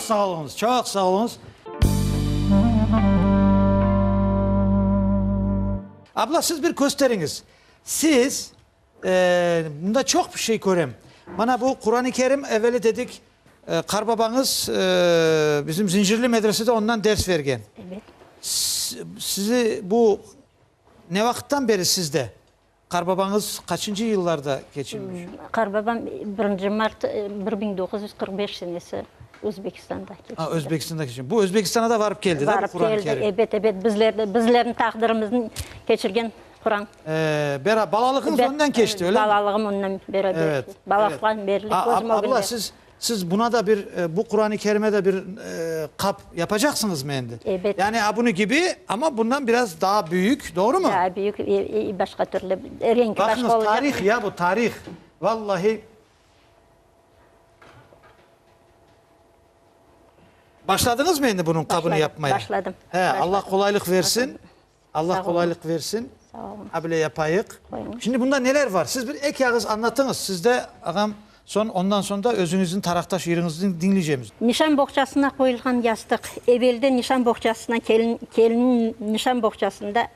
sağ oluñız, çoq sağ oluñız. Abla, siz bir kösteriñiz. Siz, bunda çoq bir şey körem. Mana bu Quran-ı Kerim, eveli dedik, qarbabañız bizim Zincirli medresede ondan ders bergen. Ebet. Sizi bu ne vaqıttan beri sizde? Qarbabañız qaçıncı yıllarda keçinmiş? Qarbabam birinci mart 1945 senesi Özbekistanda keçindi. Ha, Özbekistanda keçindi. Bu Özbekistana da varıp keldi, da, bu Quran-ı Kerim? Varıp keldi, ebet, ebet. Bizler, bizlerniñ taqdirimizni keçirgen Quran. Ee, bera, balalığıñız ondan keçti, öyle mi? Balalığım ondan beraber. Evet. Balalıqtan berli közüm ögünde. Abla, siz, siz buna da bir, bu Quran-ı Kerime de bir qap yapacaksıñızmı endi? Ebet. Yani a bunı kibi, amma bundan biraz daa büyük, doğru mu? Daa büyük, başqa türlü, renki başqa olacaq. Baqıñız, tarih ya bu, tarih. Vallahi. Başladıñızmı endi bunıñ qabını yapmaya? Başladım. He, Allah qolaylıq versin. Allah qolaylıq versin. Sağ olun. Abile yapayıq. Qoyuñız. Şimdi bunda neler var? Siz bir eki ağız anlatıñız. Sizde ağam soñ, ondan soñ da özüñizniñ taraqtaş yırıñıznı diñleycemiz. Nişan boğçasına qoyulğan yastıq. Evelde nişan boğçasına kelin, kelinniñ nişan boğçasında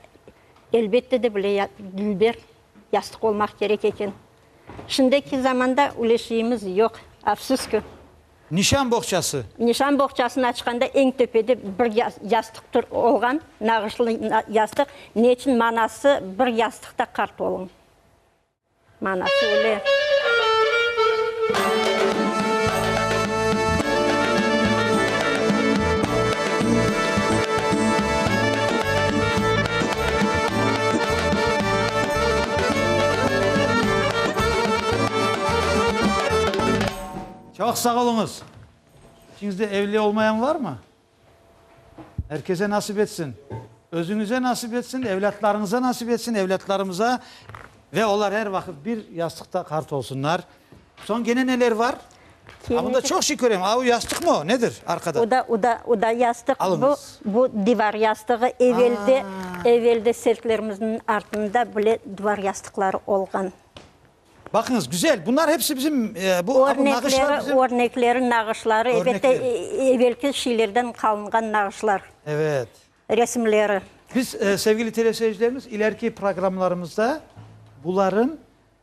elbette de bile dülber yastıq olmaq kerek eken. Şimdiki zamanda öyle şeyimiz yoq, afsus ki. Nişan boğçası. Nişan boğçasını açqanda eñ töpede bir yastıq tur olğan, nağışlı yastıq. Ne içün manası bir yastıqta qart oluñ. Manası öyle. Çoq sağ oluñız. İçiñizde evli olmayan varmı? Er kese nasip etsin. Özüñize nasip etsin, evlâtlarıñıza nasip etsin, evlâtlarımıza ve olar er vaqıt bir yastıqta qart olsunlar. Soñ gene neler var? A, bunda çoq şey körem. A, o yastıqmı o? Nedir arqada? O da, o da, o da yastıq. Bu, Alıñız. bu divar yastığı. Evelde, evelde sertlerimizniñ artında bile divar yastıqları olğan. Baqıñız, güzel. Bunlar hepsi bizim, bu nağışlar bizim. Örnekleri, nağışları, elbette, evelki şeylerden qalınğan nağışlar. Evet. Resimleri. Biz, sevgili teleseyircilerimiz, ileriki programlarımızda buların,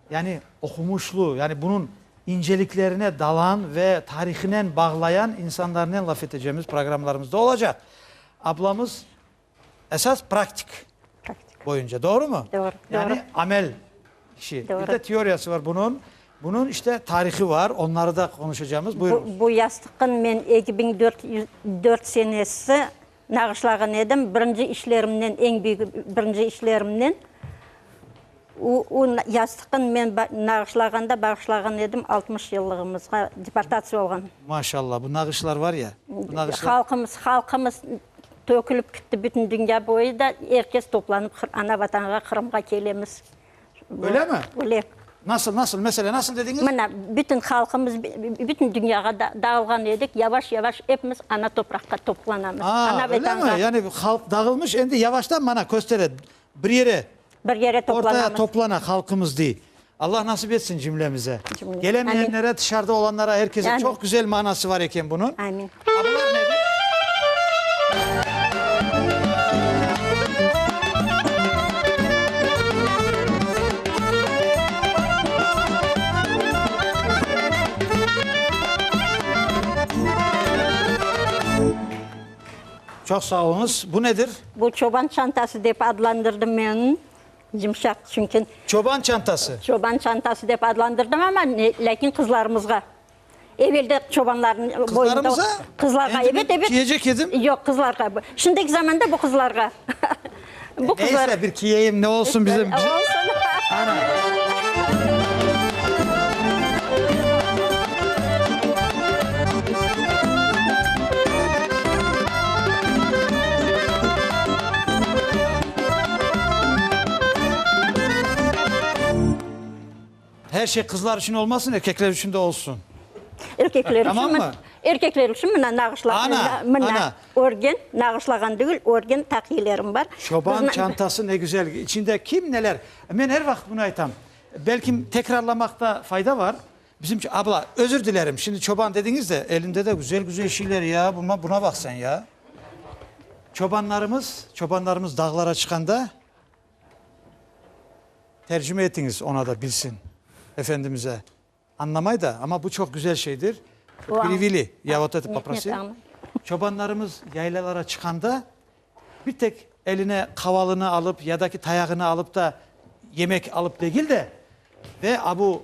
yani oqumuşlu, yani bunıñ inceliklerine dalan ve tarihinen bağlayan insanlarnen laf etecemiz programlarımızda olacaq. Ablamız Esas praktik boyunca, doğru mu? Doğru. Yani amel işi. Bir de teoriyası var bunun. Bunun işte tarihi var, onları da konuşacağımız. Buyurunuz. Bu yastıqın men 2004 senesi nağışlağan edim. Birinci işlerimden, eñ büyük birinci işlerimden. O yastıqın men nağışlağanda bağışlağan edim 60 yıllığımızğa, deportatsiya olğan. Maşallah, bu nağışlar var ya, bu nağışlar. Halqımız, halqımız tökülip gitti bütün dünya boyu da, er kes toplanıp ana vatanğa, Qırımğa kelemiz. Öyle mi? Öyle. Nasıl, nasıl, mesela nasıl dediñiz? Mına, bütün halqımız bütün dünyağa dağılğan edik, yavaş-yavaş epimiz ana topraqqa toplanamız, ana Öyle mi? Yani halq dağılmış, endi yavaştan mana köstere, bir yere Bir yere toplanamız. Ortaya toplana halqımız dey. Allah nasip etsin cümlemize. Cümle. Gelemeyenlere, tışarıda olanlara, herkese Amin. çoq güzel manası var eken bunıñ. Amin. A bular nedir? Çoq sağ oluñız. Bu nedir? Bu çoban çantası dep adlandırdım men onı. Yımşaq, çünki. Çoban çantası. Çoban çantası dep adlandırdım, amma lâkin qızlarımızğa. Evelde çobanlarnıñ boynunda. Qızlarımıza? Qızlarğa, Endi ebet, men ebet. kiyecek edim. Yoq, qızlarğa. Şimdiki zamanda bu qızlarğa. Bu qızlar. Neyse, bir kiyeyim, ne olsun bizim. Olsun. Ana. Her şey qızlar içün olmasın, erkekler içün de olsun. Erkekler içün Tamam mı? Erkekler içün mına nağışlağan, Ana, mına ana. örgen, nağışlağan degil, örgen taqiyelerim bar. Çoban Bizni- çantası ne güzel, içinde kim neler. Men er vaqıt bunı aytam. Belkim tekrarlamaqta fayda var. Bizim abla, özür dilerim, şimdi çoban dediñiz de, elinde de güzel güzel şeyler ya, buna, buna baq sen ya. Çobanlarımız, çobanlarımız dağlara çıqanda, tercüme etiñiz ona da bilsin, efendimize. Añlamay da, amma bu çoq güzel şeydir. Pereveli, ya vot eto poprosil. Çobanlarımız yaylalara çıqanda, bir tek eline qavalını alıp ya da ki tayağını alıp da yemek alıp degil de, ve abu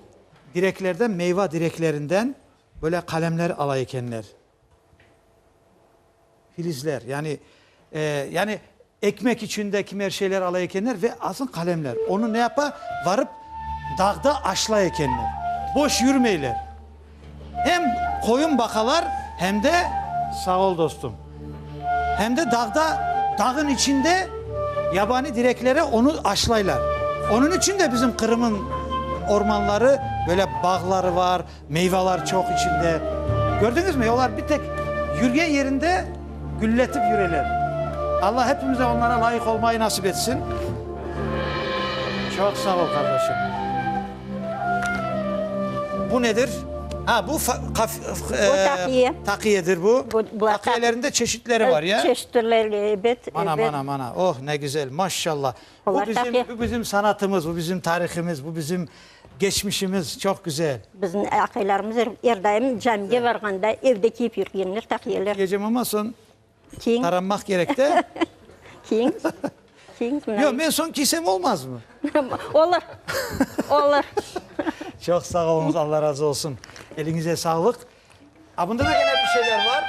direklerden, meyva direklerinden böyle qalemler ala ekenler. Filizler, yani, yani ekmek içün de kimer şeyler ala ekenler ve asıl qalemler. Onı ne yapa? Varıp dağda aşlay ekenler. Boş yürmeyler. Hem qoyun baqalar, hem de, sağ ol dostum, hem de dağda, dağın içinde yabaniy direklere onı aşlaylar. Onıñ içün de bizim Qırım'ın ormanları böyle bağları var, Meyvalar çoq içinde. Kördiñizmi, olar bir tek yürgen yerinde gülletip yüreler. Alla hepimize onlara layıq olmayı nasip etsin. Çoq sağ ol, qardaşım. Bu nedir? Ha, bu Bu taqiye. Taqiyedir bu. Taqiyelerniñ de çeşitleri var, ya? Çeşitleri, ebet, Mana, mana, mana. Oh, ne güzel, maşallah. Bu bizim, bu bizim sanatımız, bu bizim tarihimiz, bu bizim Geçmişimiz çoq güzel. Bizim aqaylarımız er daim camige barğanda evde kiyip yürgenler taqiyeler. Kiyecem amma soñ Kiyiñ. taranmaq kerek de. Kiyiñiz. Kiyiñiz mına. Yoq, men soñ kiysem olmazmı? Olur. Olur. Çoq sağ oluñız, Alla razı olsun. Eliñize sağlıq. A bunda da kene bir şeyler var.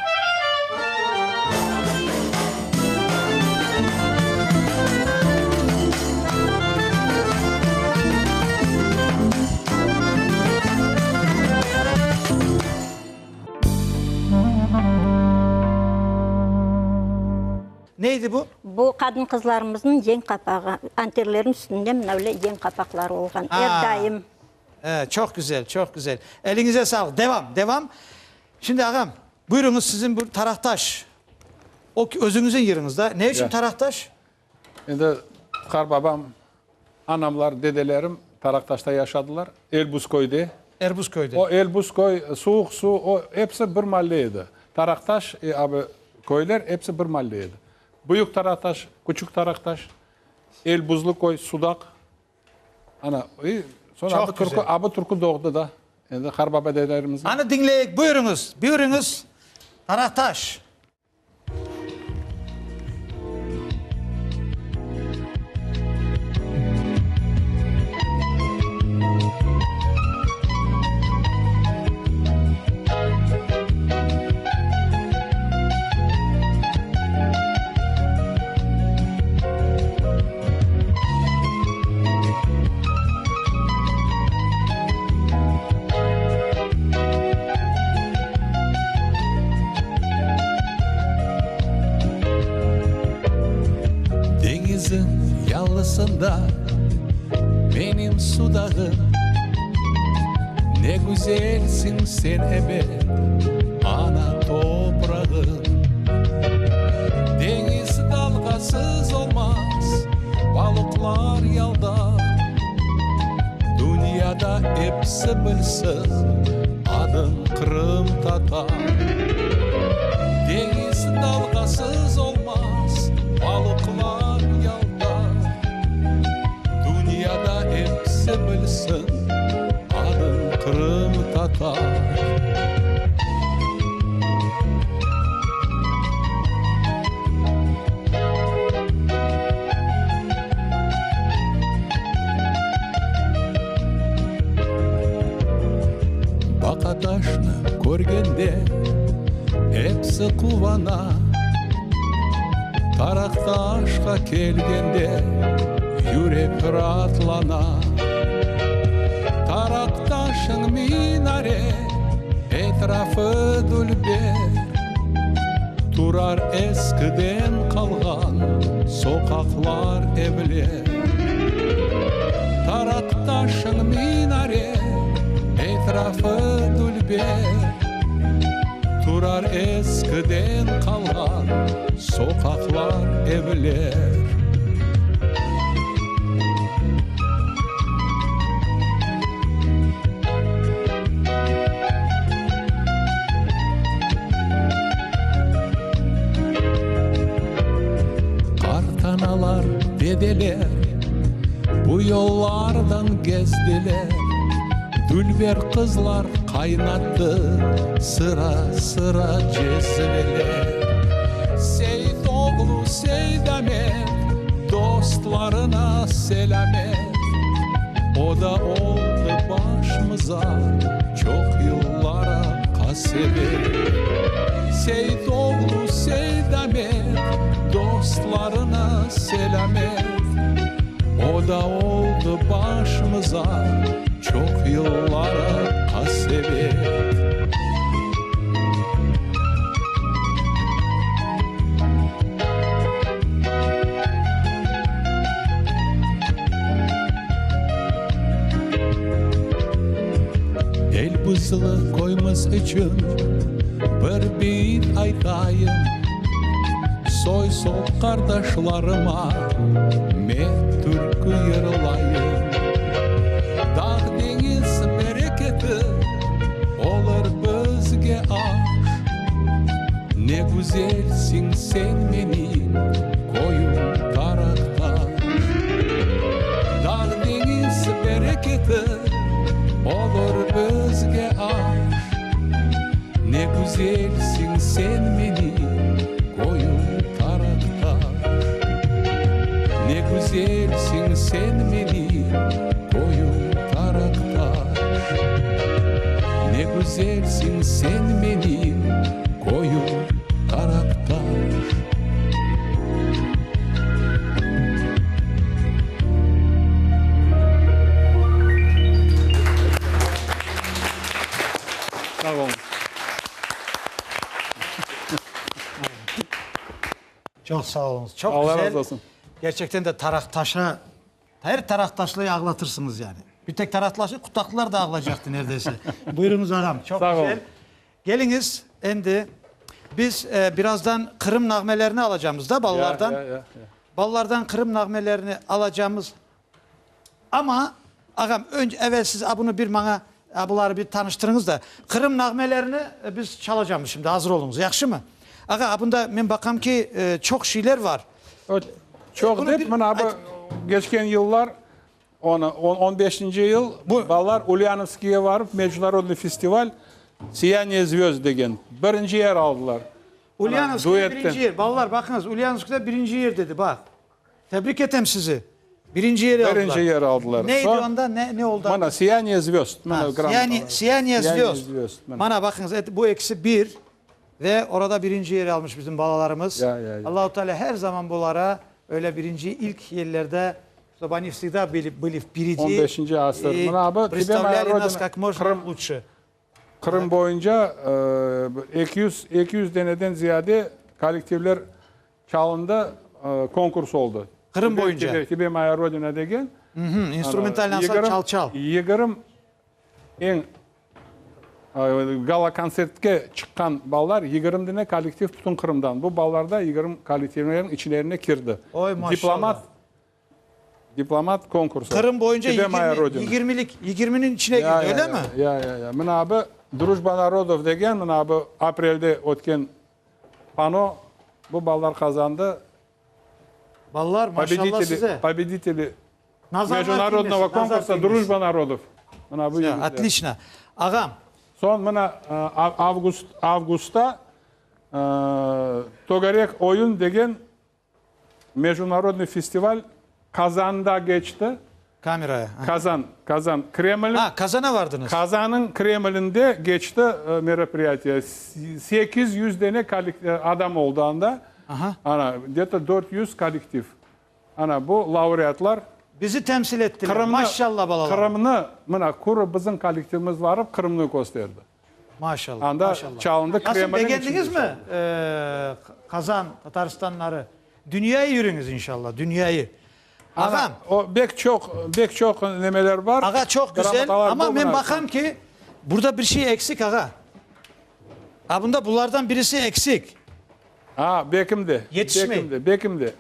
Neydi bu? Bu qadın-qızlarımıznıñ yeñ qapağı. Anterlerniñ üstünde mına öyle yeñ qapaqları olğan. Er daim. E, çoq güzel, çoq güzel. Eliñize sağlıq. Devam, devam. Şimdi ağam, buyurıñız, siziñ bu Taraqtaş, o özüñizin yırıñız da. Ne içün Taraqtaş? Endi qarbabam, anamlar, dedelerim Taraqtaşta yaşadılar, Elbuzköyde. Erbuzköyde. O Elbuzköy, Suvuq Su, o episi bir malle edi. Taraqtaş, e, abi, köyler episi bir malle edi. Büyük Taraqtaş, Küçük Taraqtaş, Elbuzluköy, Sudaq. Ana, i, soñ Çoq Abı Türkü, güzel. Abı Türkü doğdı da. Endi qarbaba dedelerimizniñ. Anı diñleyik, buyurıñız, buyurıñız, Taraqtaş. Deñizniñ yalısında menim Sudağım, Ne güzelsiñ sen ebet, ana toprağım. Deñiz dalğasız olmaz, balıqlar yalda. Dünyada episi bilsin, adıñ qırımtatar. Deñiz dalğasız olmaz, balıqlar yalda. Dünyada episi bilsin, adıñ qırımtatar. Baqataşnı körgende episi quvana, Taraqtaşqa kelgende yürek raatlana. Taraqtaşıñ minare, etrafı dülber, Turar eskiden qalğan soqaqlar, evler. Taraqtaşıñ minare, etrafı dülber, Turar eskiden qalğan soqaqlar, evler. kezdiler, Dülber qızlar qaynattı sıra-sıra cezveler. Seit oğlu Seydamet dostlarına selâmet, O da oldı başımıza çoq yıllara qasevet. Seit oğlu Seydamet dostlarına selâmet, O da oldı başımıza çoq yıllara qasevet. Elbuzlı köyümiz içün bir beyit aytayım, Soy-sop qardaşlarıma men türkü yırlayım. Dağ-deñiz bereketi olur bizge aş, Ne güzelsiñ sen menim köyüm Taraqtaş. Dağ-deñiz bereketi olur bizge aş, Ne güzelsiñ sen menim köyüm Taraqtaş. Ne güzelsiñ sen menim köyüm Taraqtaş. Ne güzelsiñ sen menim köyüm Taraqtaş. Sağ oluñ. Çoq sağ oluñız. Çoq Allah güzel. razı olsun. Gerçekten de Taraqtaşa, her Taraqtaşlıyı ağlatırsıñız yani. Bir tek Taraqtaşlı, Kutaqlılar da ağlaycaqtı neredeyse. Buyurıñız ağam, çoq Sağ güzel. olun. Keliñiz, endi biz birazdan Qırım nağmelerini alacamız da balalardan. Ya, ya, ya, ya. Balalardan Qırım nağmelerini alacamız. Amma, ağam, önce, evel siz a bunı bir maña, a buları bir tanıştırıñız da. Qırım nağmelerini biz çalacamız şimdi, azır oluñız, yahşımı? Ağa, a bunda men baqam ki, çoq şeyler var. Çoq dep, mına bu keçken yıllar, onı, on beşinci yıl, balalar Ulyanovskiyge varıp, mejdunarodnıy festival Siyaniye zvözd degen, birinci yer aldılar. Ulyanovskiyde birinci yer, balalar, baqıñız, Ulyanovskiyde birinci yer dedi, baq. Tebrik etem sizi. Birinci yeri aldılar. Birinci yer aldılar. Ne edi onda, ne, ne oldı? Mana, Siyaniye zvözd. Mana, Siyaniye zvözd. Mana, baqıñız, bu ekisi bir ve orada birinci yeri almış bizim balalarımız. Ya, ya, ya. Allahu Teala her zaman bulara öyle birinci ilk yerlerde, ştob oni vsegda bili, bıli vperedi. On beşinci asır. I predstavlyali nas kak mojno luçše. Qırım boyunca 200, 200 deneden ziyade kollektivler çalındı, konkurs oldı. Qırım boyunca. Tebe moya Rodina degen. İnstrumental ansambl Çal-Çal. 20 eñ gala-kontsertke çıqqan balalar, 20 dene kollektiv bütün Qırımdan. Bu balalar da 20 kollektivlerniñ içlerine kirdi. Oy, maşallah. Diplomat Diplomat konkursı. Qırım boyunca Tebe moya Rodina. yigirmilik, yigirminiñ içine Ya, kirdi, ya, öyle ya, mi? Ya, ya, ya. Mına bu Drujba narodov degen, mına bu aprelde ötken pano, bu balalar qazandı. Balalar, maşallah Pobediteli, size. pobediteli Nazarlar mejdunarodnogo tiymesin, nazar konkursa tiymesin. Drujba narodov. Mına bu Ya, yigitler. otliçno. Ağam. Soñ mına avgust, avgustta Tögerek oyun degen Mejdunarodnıy festival Kazanda keçti. Kameraya. Kazan, Kazan, Kreml. A, Kazana vardıñız. Kazanıñ Kremlinde keçti meropriyatiye. 800 dene adam oldı anda. Aha. Ana, gde-to 400 kollektiv. Ana, bu laureatlar. Bizi temsil ettiler. Qırımnı, Maşallah, balalar. Qırımnı, mına, quru bizim kollektivimiz varıp, Qırımnı kösterdi. Maşallah, Anda maşallah. çalındı, Nasıl, Kremlniñ begendiñizmi, içinde Qazan Tatarstanları? Dünyayı yürüñiz, inşallah, dünyayı. Ağam. O, bek çoq, bek çoq nemeler bar. Ağa, çoq güzel, Gramatalar amma bu men mına. baqam ki, burada bir şey eksik, ağa. A, bunda bulardan birisi eksik. A, Bekim de. Yetişmey. Bekim de, Bekim de.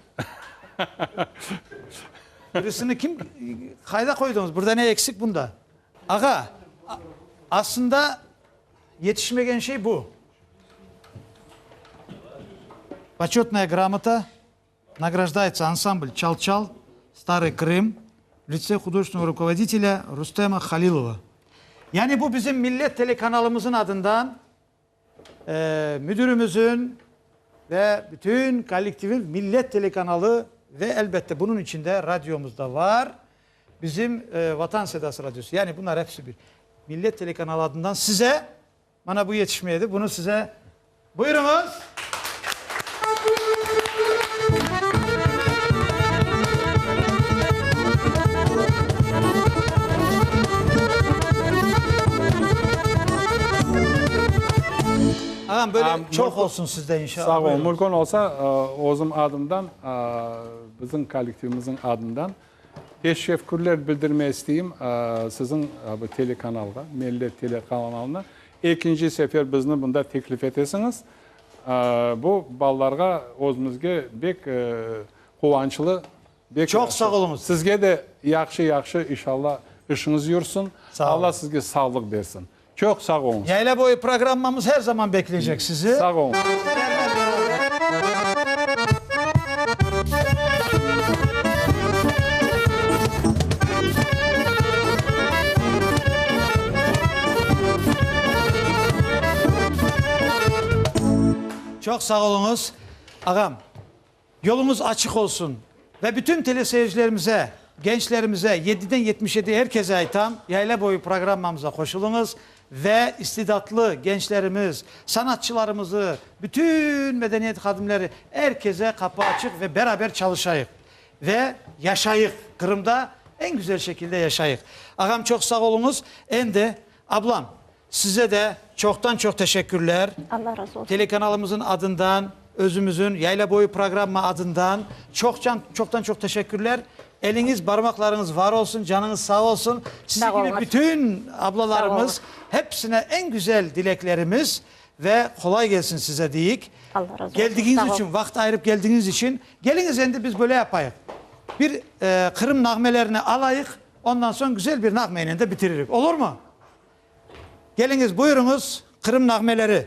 Birisini kim, qayda qoydıñız? Burada ne eksik bunda? Ağa, aslında yetişmegen şey bu. Početnaya gramota, nagrajdayetsâ ansambl Çal-Çal, Starıy Krım. В лице художественного руководителя Рустема Halilova. Yani bu bizim Millet telekanalımızın adından e, müdürümüzün ve bütün kollektifin Millet telekanalı ve elbette bunun içinde radyomuz da var. Bizim e, Vatan Sedası Radyosu. Yani bunlar hepsi bir. Millet telekanalı adından size bana bu yetişmeydi. Bunu size buyurunuz. Ağam böyle Am, çok mülkü- olsun sizde inşallah. Sağ ol. Buyurun. Mümkün olsa, özüm adımdan, bizim kollektivimizniñ adından teşekkürler bildirmege isteyim siziñ bu telekanalğa, Millet telekanalına. Ekinci sefer bizni mında teklif etesiñiz. Bu balalarğa, özümizge bek quvançlı, bek Çoq yahşı. sağ oluñız. Sizge de yahşı-yahşı, inşallah, işiñiz yürsin. Sağ olun. Alla sizge sağlıq bersin. Çoq sağ oluñız. Yayla boyu programmamız her zaman bekleycek sizi. Sağ oluñız. Çoq sağ oluñız, ağam. Yoluñız açıq olsun. Ve bütün teleseyircilerimize, gençlerimize, yediden 77 er kese aytam, Yayla boyu programmamıza qoşulıñız ve istidatlı gençlerimiz, sanatçılarımızı, bütün medeniyet hadimleri, er kese qapı açıq ve beraber çalışayıq. Ve yaşayıq, Qırımda eñ güzel şekilde yaşayıq. Ağam, çoq sağ oluñız. Endi, ablam, Size de çoqtan çoq teşekkürler. Alla razı olsun. Telekanalımızın adından, özümizin Yayla boyu programma adından çoqcan çoqtan çoq teşekkürler. Eliñiz, barmaqlarıñız var olsun, canıñız sağ olsun. Sizi Sağ kibi oluñız. bütün ablalarımız, Sağ hepsine eñ güzel dileklerimiz ve qolay kelsin size deyik. Alla razı olsun. Geldigiñiz Sağ ol. içün, vaqıt ayırıp geldigiñiz içün. Keliñiz endi biz böyle yapayıq. Bir Qırım nağmelerini alayıq, ondan soñ güzel bir nağmeynen de bitiririk. Olurmı? Keliñiz, buyurıñız, Qırım nağmeleri.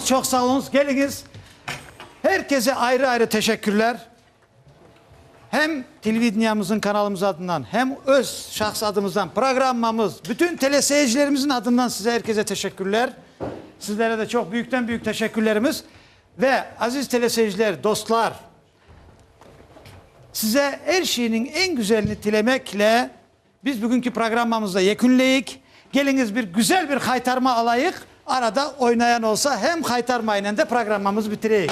Çoq sağ oluñız. Keliñiz. Her kese ayrı-ayrı teşekkürler. Hem televideniyamıznıñ kanalımız adından, hem öz şahs adımızdan, programmamız, bütün teleseyircilerimizin adından size er kese teşekkürler. Sizlere de çoq büyükten büyük teşekkürlerimiz. Ve aziz teleseyirciler, dostlar, size er şeyniñ eñ güzelini tilemekle biz bugünki programmamıznı yekünleyik. Keliñiz bir güzel bir haytarma alayıq, arada oynayan olsa hem haytarmaynen de programmamızı bitireyik.